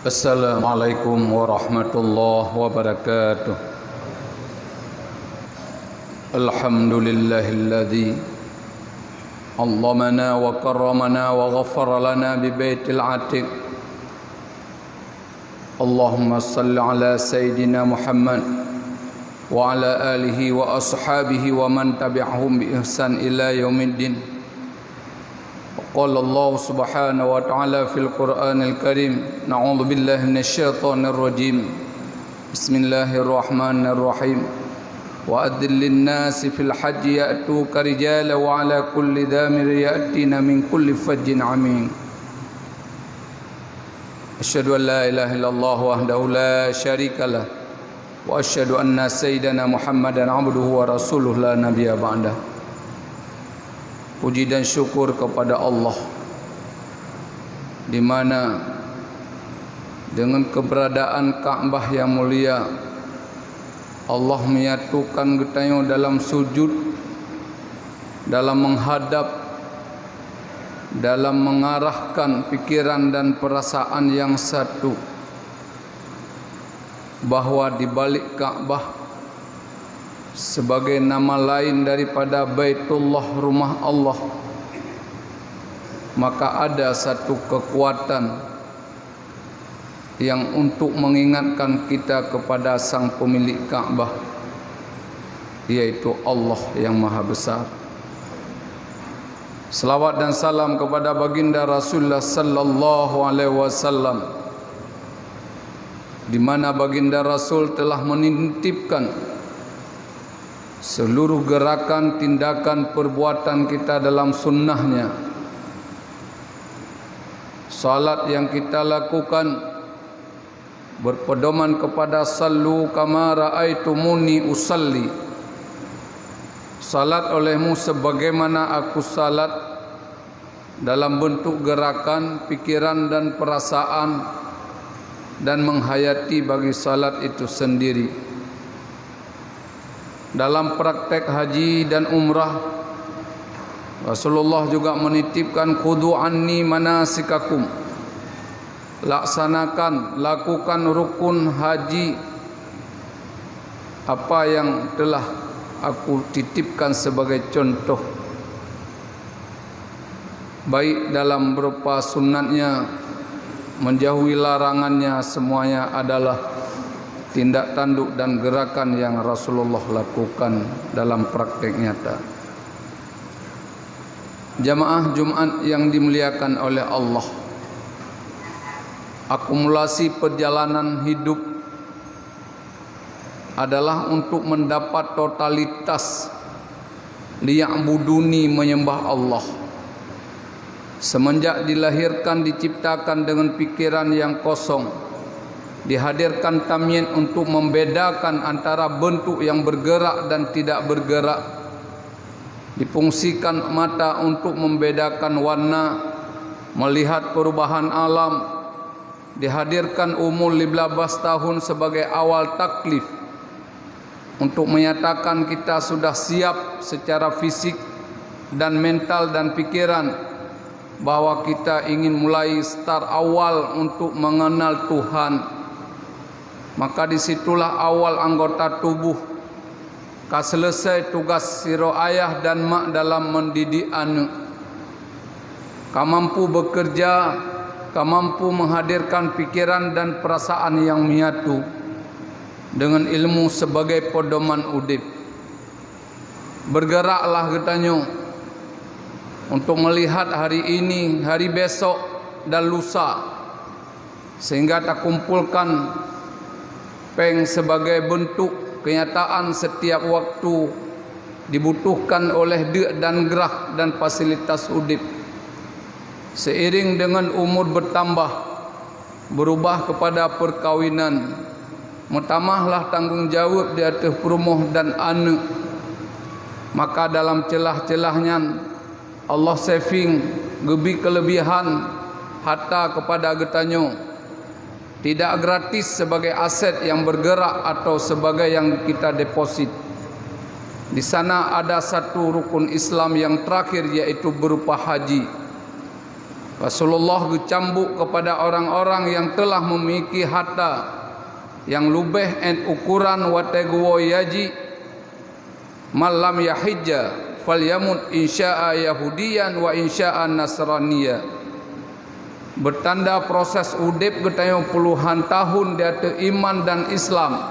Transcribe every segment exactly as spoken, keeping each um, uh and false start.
Assalamualaikum warahmatullahi wabarakatuh. Alhamdulillahilladzi allamana wa karramana wa ghafara lana bi baitil atiq. Allahumma salli ala sayyidina Muhammad wa ala alihi wa ashabihi wa man tabi'ahum bi ihsan ila yaumiddin. Qala Allah subhanahu wa ta'ala fil Qur'anil Karim, na'udzu billahi minasy syaithanir rajim. Bismillahirrahmanirrahim. Wa adzin lin nasi fil hajji ya'tuka rijala wa ala kulli dhamir ya'tina min kulli fajjin aming. Asyhadu an la ilaha illallah wahdahu la syarika lah. Wa asyhadu anna sayyidana Muhammadan abduhu wa rasuluh la nabiyya ba'dah. Puji dan syukur kepada Allah, di mana dengan keberadaan Ka'bah yang mulia, Allah menyatukan geutanyoe dalam sujud, dalam menghadap, dalam mengarahkan pikiran dan perasaan yang satu, bahwa di balik Ka'bah sebagai nama lain daripada Baitullah, rumah Allah, maka ada satu kekuatan yang untuk mengingatkan kita kepada Sang Pemilik Ka'bah, yaitu Allah yang Maha Besar. Selawat dan salam kepada Baginda Rasulullah sallallahu alaihi wasallam, di mana Baginda Rasul telah menitipkan seluruh gerakan, tindakan, perbuatan kita dalam sunnahnya. Salat yang kita lakukan berpedoman kepada "Sallu kama raaitumuni usalli". Salat olehmu sebagaimana aku salat, dalam bentuk gerakan, pikiran dan perasaan, dan menghayati bagi salat itu sendiri. Dalam praktek haji dan umrah, Rasulullah juga menitipkan, "Khudhu anni manasikakum." Laksanakan, lakukan rukun haji apa yang telah aku titipkan sebagai contoh, baik dalam berupa sunatnya, menjauhi larangannya, semuanya adalah tindak tanduk dan gerakan yang Rasulullah lakukan dalam praktek nyata. Jamaah Jumat yang dimuliakan oleh Allah, akumulasi perjalanan hidup adalah untuk mendapat totalitas liya'buduni, menyembah Allah. Semenjak dilahirkan, diciptakan dengan pikiran yang kosong, dihadirkan tamyiz untuk membedakan antara bentuk yang bergerak dan tidak bergerak, difungsikan mata untuk membedakan warna, melihat perubahan alam, dihadirkan umur lima belas tahun sebagai awal taklif, untuk menyatakan kita sudah siap secara fisik dan mental dan pikiran bahwa kita ingin mulai start awal untuk mengenal Tuhan. Maka disitulah awal anggota tubuh ka selesai tugas sidroe ayah dan mak dalam mendidik aneuk. Ka mampu bekerja, ka mampu menghadirkan pikiran dan perasaan yang menyatu dengan ilmu sebagai pedoman udeb. Bergeraklah geutanyoe untuk melihat hari ini, hari besok, dan lusa, sehingga takumpulkan péng sebagai bentuk kenyataan setiap waktu dibutuhkan oleh deuk dan grah dan fasilitas udeb. Seiring dengan umur bertambah, berubah kepada perkawinan, meutamahlah tanggong jaweueb di ateueh peurumoh dan aneuk, maka dalam ceulah-ceulah nyan Allah saving, geubri keuleubihan harta keupada geutanyoe, tidak gratis sebagai aset yang bergerak atau sebagai yang kita deposit. Di sana ada satu rukun Islam yang terakhir, yaitu berupa haji. Rasulullah geucambuk kepada orang-orang yang telah memiliki harta yang lubeh ét ukuran watée geuwoe yaji, "Man lam yahijja falyamut insya'a yahudiyan wa insya'a nasraniya." Beutanda proses udeb geutanyoe puluhan tahun di ateueh iman dan Islam,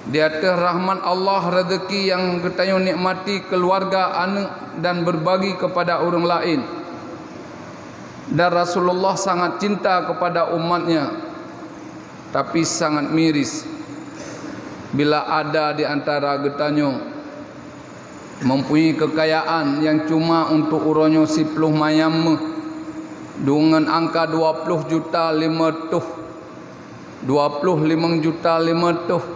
di ateueh rahmat Allah, rezeki nyang geutanyoe nikmati, keuluwarga, aneuëk, dan beubagi keupada ureuëng laén. Dan Rasulullah sangat cinta keupada umat-Nya, tapi sangat miris bila ada di antara geutanyoe mempunyai keukayaan nyang cuma untuk uroe nyoe siploh mayam méuh, deungon angka dua ploh juta lima reutôh, dua ploh limong juta lima reutôh.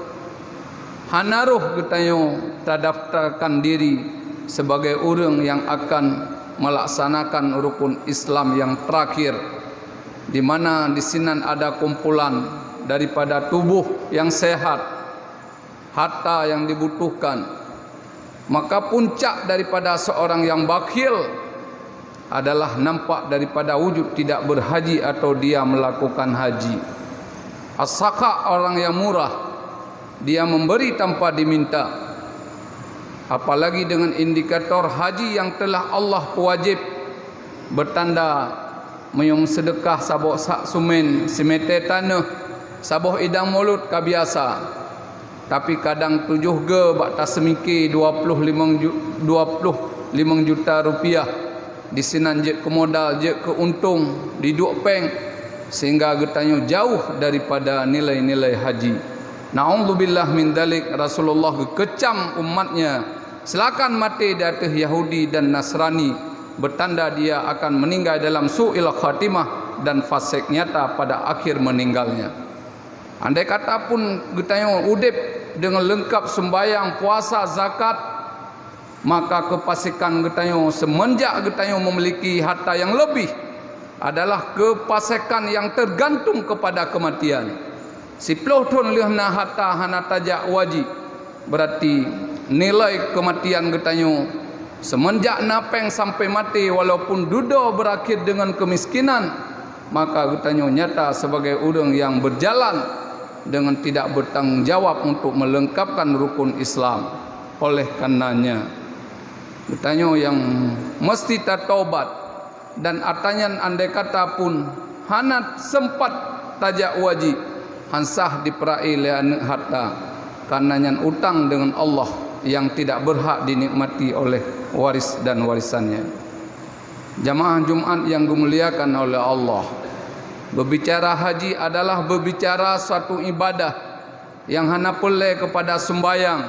Hana roh geutanyoe tadaftarkan diri sebagai ureuëng nyang akan meulaksanakan rukun Islam nyang teurakhir, di mana di sinan ada kumpulan daripada tuboh nyang sehat, harta nyang dibutuhkan. Maka puncak daripada seorang nyang bakhil adalah nampak daripada wujud tidak berhaji atau dia melakukan haji. As-sakha, orang yang murah, dia memberi tanpa diminta. Apalagi dengan indikator haji yang telah Allah pewajib, beutanda meunyoe seudeukah saboh sak sumen, simètè taneuh, saboh idang mulod ka biasa. Tapi kadang tujoh geu bak taseumike dua ploh limong ju-, dua ploh limong juta rupiah, di sinan jeuet keu modal, jeuet keu untông, diduek péng, sehingga geutanyoe jauh daripada nilai-nilai haji. Na'udzubillah min dzalik, Rasulullah geukeucam umat-Nya, "Silakan maté di ateueh Yahudi dan Nasrani, beutanda dia akan meuninggai dalam su'il khatimah dan fasek nyata pada akhir meuninggalnya." Andai kata pun geutanyoe udeb deungon leungkab seumbahyang, puasa, zakat, maka keupasekan geutanyoe seumeunjak geutanyoe meumiliki harta nyang leubeh adalah keupasekan nyang teugantung keupada keumatian. Siploh thon lheueh na harta hana tajak u haji, beurati nilai keumatian geutanyoe seumeunjak na péng sampai maté, walaupun dudoe beurakhir deungon keumiskinan, maka geutanyoe nyata sibagai ureuëng nyang beujalan deungon tidak beutanggung jawab untuk meuleungkabkan rukun Islam. Oleh karenanya, geutanyoe nyang meuseuti tatobat, dan ata nyan andai kata pun hana seumpat tajak u haji, han sah dipeura'i lé aneuëk harta, kareuna nyan utang deungon Allah nyang tidak beurhak dinikmati oleh waris dan warisan-Nya. Jamaah Jumat nyang geumuliakan oleh Allah, beubicara haji adalah beubicara suatu ibadah nyang hana peureulée keupada seumbahyang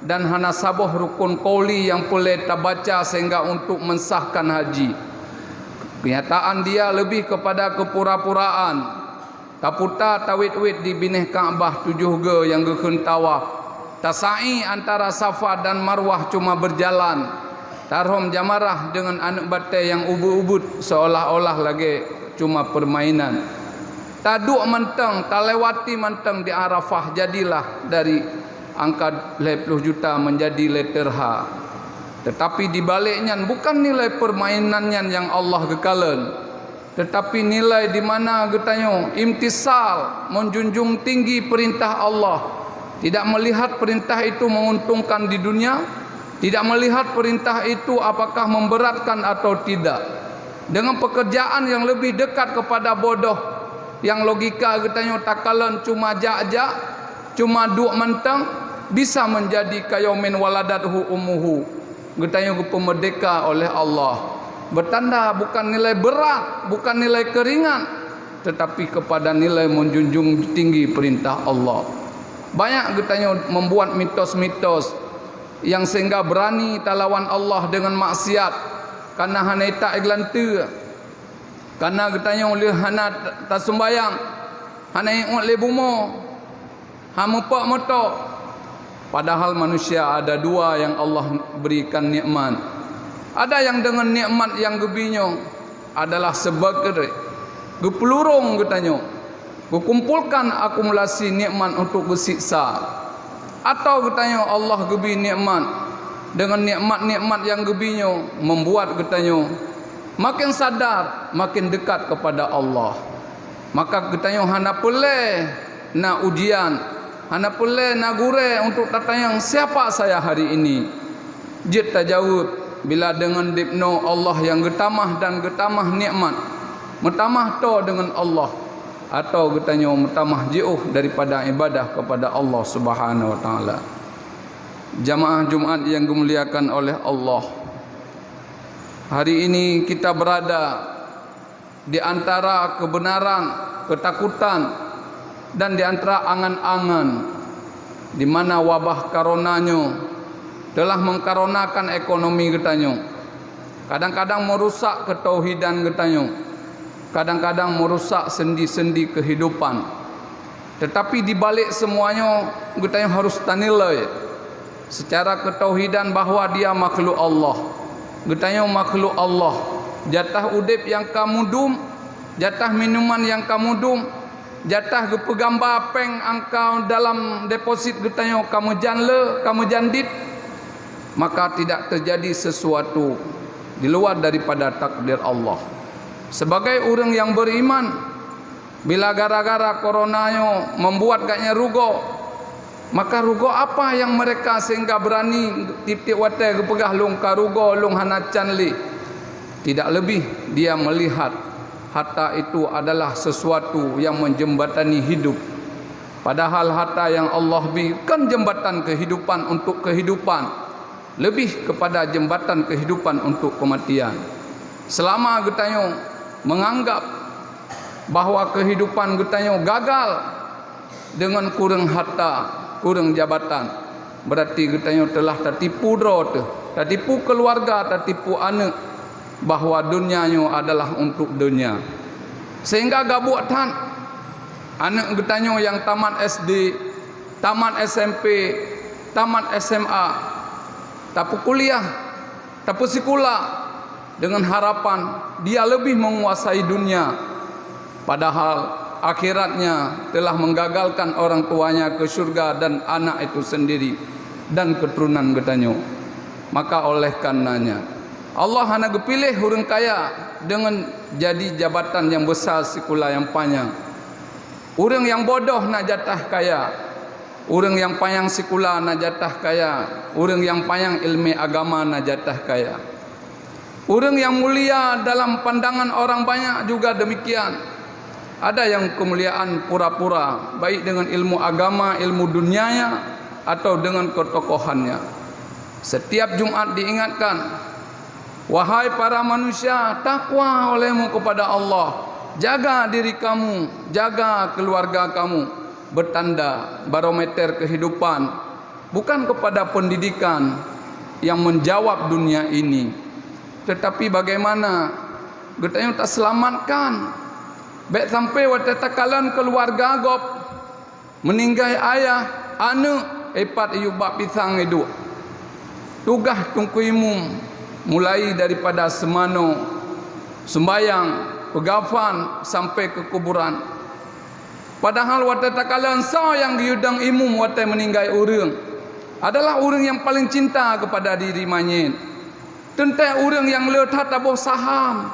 dan hana saboh rukun qauli nyang peureulée tabaca sehingga untuk meusahkan haji. Keunyataan dia leubeh keupada keupura-puraan. Taputa tawét-wét di binéh Ka'bah tujoh geu nyang geukheun tawaf. Tasa'i antara Safa dan Marwah cuma beujalan. Tarhom jamarah deungon aneuëk batée nyang ubeut-ubeut seolah-olah lagée cuma peurmainan. Taduek mantong, talewati mantong di Arafah, jadilah dari angka lhée ploh juta meunjadi lhée teurha. Teutapi di balek nyan bukan nilai peurmainan nyan nyang Allah geukalon, teutapi nilai di mana geutanyoe imtisal, meunjunjung tinggi peurintah Allah, tidak meulihat peurintah itu meuuntungkan di dunia, tidak meulihat peurintah itu apakah meubeuratkan atau tidak. Deungon peukeurjaan nyang leubeh deukat keupada bodoh, nyang logika geutanyoe takalon cuma jak-jak, cuma duek mantong, bisa meunjadi kayaumin waladathu ummuhu. Geutanyoe geupeumeurdeka oleh Allah. Beutanda bukan nilai beurat, bukan nilai keuringan, teutapi keupada nilai meunjunjung tinggi peurintah Allah. Banyak geutanyoe membuat mitos-mitos nyang sehingga beurani talawan Allah deungon maksiat, kareuna hana ita-, iglanteue, kareuna geutanyoe lheueh hana taseumbahyang, hana iôt lé bumoe, hana meupok moto. Padahal manusia ada dua nyang Allah berikan nikmat. Ada nyang deungon nikmat nyang geubri nyoe adalah seubab geupeulurong geutanyoe, geukumpolkan akumulasi nikmat untuk geusiksa. Atawa geutanyoe Allah geubri nikmat, deungon nikmat-nikmat nyang geubri nyoe membuat geutanyoe Makin sadar, makin dekat kepada Allah. Maka geutanyoe hana peureulée na ujian, hana peureulée na gurée untuk tatanyong, "Siapa saya hari ini?" Jeuet tajaweueb bila deungon dipnoe Allah nyang geutamah dan geutamah nikmat, meutamah toe deungon Allah, atau geutanyoe meutamah jiôh daripada ibadah kepada Allah Subhanahu wa Taala. Jamaah Jumat yang dimuliakan oleh Allah, hari ini kita berada di antara kebenaran, ketakutan, dan di antara angan-angan di mana wabah corona nyoe telah mengkaronakan ekonomi geutanyoe, kadang-kadang merusak ketauhidan geutanyoe, kadang-kadang merusak sendi-sendi kehidupan. Tetapi di balik semuanya, geutanyoe harus tanilai secara ketauhidan bahwa dia makhluk Allah. Geutanyoe makhluk Allah. Jatah udeb nyang ka mudum, jatah minuman nyang ka mudum, jatah geupeugamba péng angka dalam deposit geutanyoe ka meujan le, ka meujan dit, maka tidak terjadi sesuatu di luar daripada takdir Allah. Sebagai ureuëng nyang beriman, bila gara-gara corona nyoe membuat gobnyan rugoe, maka rugoe apa nyang mereka sehingga berani tieb-tieb watée geupeugah, "Lôn ka rugoe, lôn hana can lé"? Tidak lebih dia melihat harta itu adalah sesuatu yang menjembatani hidup. Padahal harta yang Allah beri kan jembatan kehidupan untuk kehidupan, lebih kepada jembatan kehidupan untuk kematian. Selama geutanyoe menganggap bahwa kehidupan geutanyoe gagal dengan kureueng harta, kureueng jabatan, berarti geutanyoe telah tatipu droe teuh, tatipu keluarga, tatipu aneuëk, bahwa dunia nyoe adalah untuk dunia. Sehingga gabuek that aneuëk geutanyoe nyang tamat S D, tamat S M P, tamat S M A, tapeukuliah, tapeusikula dengan harapan dia lebih menguasai dunia, padahal akhiratnya telah menggagalkan orang tuanya ke syurga dan anak itu sendiri dan keturunan geutanyoe. Maka oleh karenanya, Allah hana geupiléh ureuëng kaya dengan jadi jabatan nyang besar sikula nyang panyang. Ureuëng nyang bodoh na jatah kaya. Ureuëng nyang panyang sikula na jatah kaya. Ureuëng nyang panyang iéleumé agama na jatah kaya. Ureuëng nyang mulia dalam pandangan orang banyak juga demikian. Ada nyang keumuliaan pura-pura, baik dengan ilmu agama, ilmu dunianya, atau dengan ketokohannya. Setiap Jumat diingatkan, "Wahai para manusia, takwa olehmu kepada Allah. Jaga diri kamu, jaga keluarga kamu." Bertanda barometer kehidupan bukan kepada pendidikan yang menjawab dunia ini, tetapi bagaimana geutanyoe taselamatkan. Bék sampai watée takalon keuluwarga gob, meuninggai ayah, aneuëk, ipat iyueb bak pisang iduek. Tugaih teungku imum mulai daripada seumanoe, seumbayang, peugafan sampai keu kuburan. Padahal watée takalon soe nyang geuyue dong imum watée meuninggai ureuëng adalah ureuëng nyang paleng cinta keupada diri manyét. Teuntée ureuëng nyang le that taboh saham,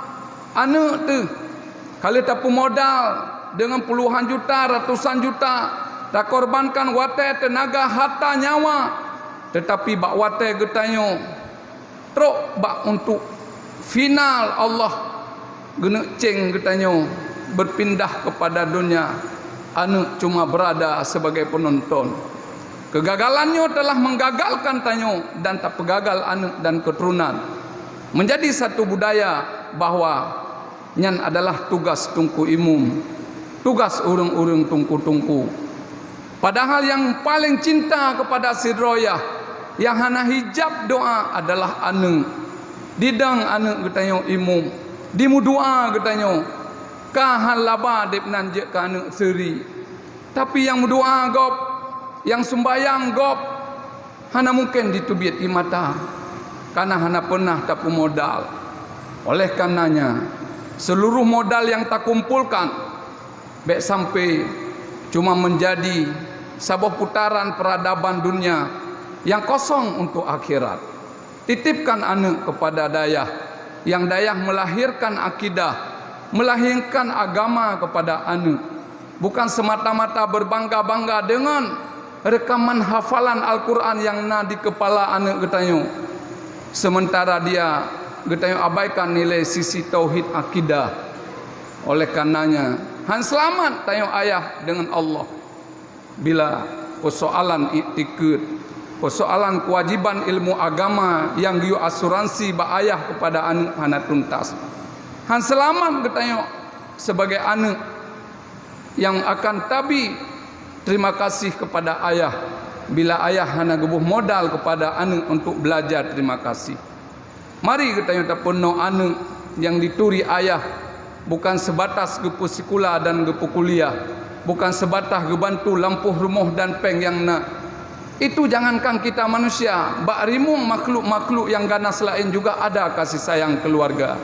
aneuëk teuh. Ka lheueh tapeumodal deungon puluhan juta, ratusan juta, takorbankan watée, teunaga, harta, nyawa, teutapi bak watée geutanyoe trok bak untuk final, Allah geuneuk céng geutanyoe berpindah kepada dunia, aneuëk cuma berada sebagai penonton. Kegagalan nyoe telah menggagalkan tanyoe dan tapeugagal aneuëk dan keuturonan. Menjadi satu budaya bahwa nyan adalah tugas teungku imum, tugas ureuëng-ureuëng teungku-teungku. Padahal nyang paleng cinta keupada sidroe yah, nyang hana hijab doá adalah aneuëk. Didong aneuëk geutanyoe imum, dimeudoá geutanyoe, ka hán laba deb nan jeuet keu aneuëk seuri. Tapi nyang meudoá gob, nyang seumbayang gob, hana mungken jiteubiet ie mata, kareuna hana peunah tapeumodal. Oleh karenanya, seluruh modal nyang takumpolkan bék sampai cuma menjadi saboh putaran peradaban dunia nyang kosong untuk akhirat. Titipkan aneuëk kepada dayah, Nyang dayah melahirkan akidah, melahirkan agama kepada aneuk. Bukan semata-mata berbangga-bangga dengan rekaman hafalan Al-Quran nyang na di kepala aneuk geutanyoe, sementara dia geutanyoe abaikan nilai sisi tauhid akidah. Oleh karenanya, han seulamat tanyoe ayah deungon Allah. Bila persoalan iktikad, persoalan kewajiban ilmu agama nyang geuyue asuransi bak ayah kepada aneuk hana tuntas, han seulamat geutanyoe sebagai aneuk nyang akan tabi terima kasih kepada ayah bila ayah hana geuboh modal kepada aneuk untuk belajar terima kasih. Mari geutanyoe tapeurunoe aneuk nyang dituri ayah, bukan sebatas geupeusikula dan geupeukuliah, bukan sebatas geubantu lampôh rumoh dan péng nyang na. Itu jangankan kita manusia, bak rimueng makhluk-makhluk nyang ganas laén juga ada kasih sayang keuluwarga,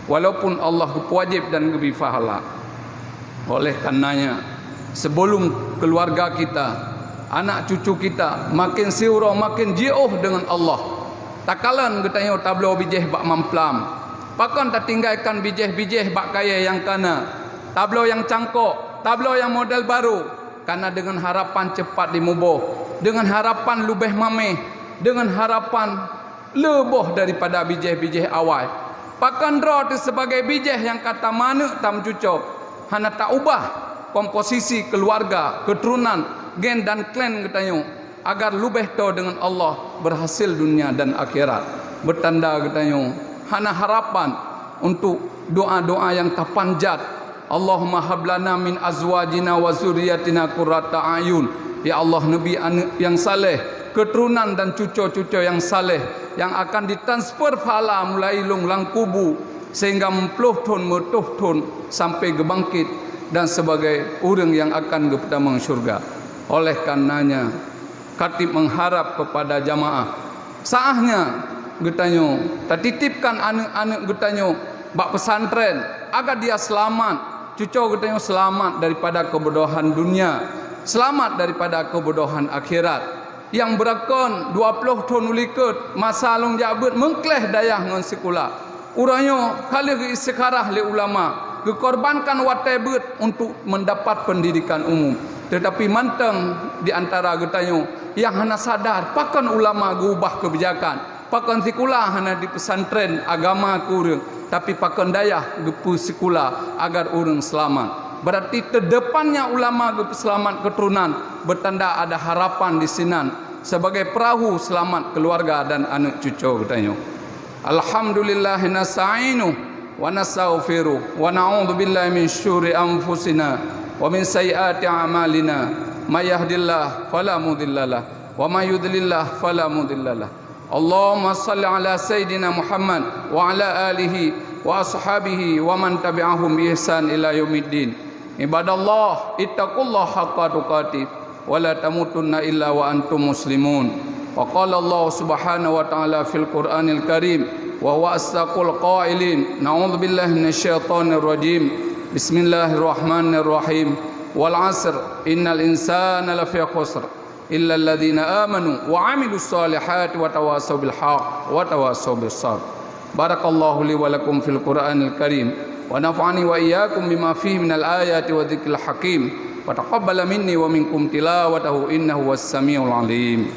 walaupun Allah geupeuwajéb dan geubri pahala. Oleh karenanya, sebelum keuluwarga kita, anak cucu kita makin siuroe makin jiôh deungon Allah, takalon geutanyoe tabloe bijéh bak mamplam. Pakon tatinggaikan bijéh-bijéh bak kayée nyang kana, tabloe nyang cangkok, tabloe nyang model barô, kana deungon harapan cepat jimuboh, deungon harapan leubeh maméh, deungon harapan leuboh daripada bijéh-bijéh awai. Pakon droe teuh sibagai bijéh nyang ka tameuaneuk tameucuco, hana taubah komposisi keuluwarga, keuturonan, gen dan klan geutanyoe, agar leubeh toe deungon Allah, beurhasil dunia dan akhirat. Beutanda geutanyoe hana harapan untuk doa-doa nyang tapanjat, "Allahumma hab lana min azwajina wa dzurriyyatina qurrata a'yun." Ya Allah, neubri aneuk nyang saleh, keuturonan dan cuco-cuco nyang saleh, nyang akan ditransfer pahala mulai lôn lam kubu sehingga meuploh thon, meutoh thon sampai geubangkit dan sebagai ureuëng nyang akan geupeutamong syurga. Oleh karenanya, khatib mengharap kepada jamaah, saatnya geutanyoe tatitipkan aneuk-aneuk geutanyoe bak pesantren agar dia selamat, cuco geutanyoe selamat daripada keubodohan dunia, selamat daripada keubodohan akhirat. Nyang beurakon dua ploh thon u likot, masa lôn jak beuet meukleh dayah ngon sikula. Uroe nyoe ka lheueh geuistikharah lé ulama, geukorbankan watée beuet untuk mendapat pendidikan umum. Teutapi mantong di antara geutanyoe nyang hana sadar pakon ulama geuubah keubijakan, pakon sikula hana di pesantren agama keu ureuëng, tapi pakon dayah geupeu sikula agar ureuëng seulamat. Berarti teudepannya ulama geupeuseulamat keuturonan, beutanda ada harapan di sinan sebagai peurahô seulamat keuluwarga dan aneuk cuco geutanyoe. Alhamdulillah nasta'inuhu wa nastaghfiruh wa na'udzu billahi min syururi anfusina wa min sayyiati a'malina. May yahdillahu fala mudhillalah wa may yudlillah fala mudhillalah. Allahumma shalli ala sayyidina Muhammad wa ala alihi wa ashabihi wa man tabi'ahum bi ihsan ila yaumiddin. Ibadallah, ittaqullaha haqqa tuqatih wa la tamutunna illa wa antum muslimun. Wa qala Allah subhanahu wa ta'ala fil Qur'anil Karim wa huwa asdaqul qailin. Na'udzu billahi minasy syaithanir rajim. Bismillahirrahmanirrahim. Wal 'asr, innal insana lafi khusr, illa alladhina amanu wa 'amilus shalihati wa tawasau bil haqq wa tawasau bis sabr. Barakallahu li wa lakum fil Qur'anil Karim wa nafa'ani wa iyyakum bima fihi minal ayati wa dzikril hakim wa taqabbala minni wa minkum tilawatahu innahu huwas samiul alim.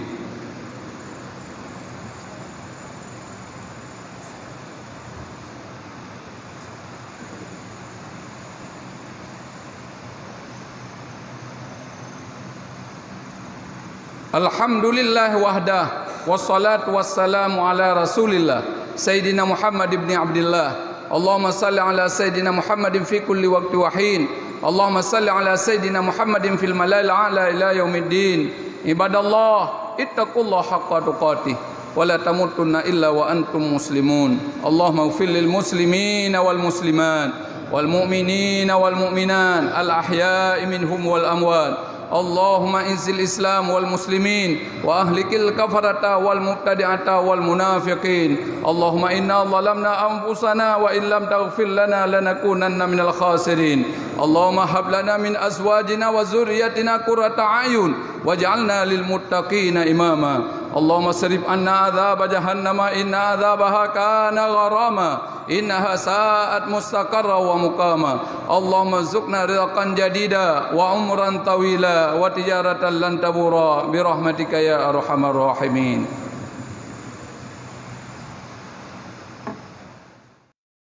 Alhamdulillah wahdah, wassalatu wassalamu ala Rasulillah, Sayyidina Muhammad ibni Abdillah. Allahumma salli ala Sayyidina Muhammadin fi kulli waqti wa hin. Allahumma salli ala Sayyidina Muhammadin fil mala'il a'la ila yaumiddin. Ibadallah, ittaqullaha haqqa tuqatih wa la tamutunna illa wa antum muslimun. Allahumma ighfir lil muslimina wal muslimat wal mu'minina wal mu'minat al ahya'i minhum wal amwat. Allahumma izzil Islam wal muslimin wa ahlikil kafarata wal mubtadi'ata wal munafiqin. Allahumma inna zalamna anfusana wa in lam taghfir lana lanakunanna minal khasirin. Allahumma hab lana min azwajina wa dzurriyyatina qurrata a'yun waj'alna lil muttaqina imama. Allahumma sarif anna azaba jahannama inna azabaha kana gharama innaha sa'at mustaqarra wa muqama. Allahumma zukna rizqan jadida wa umran tawila wa tijaratan lan tabura bi rahmatika ya arhamar rahimin.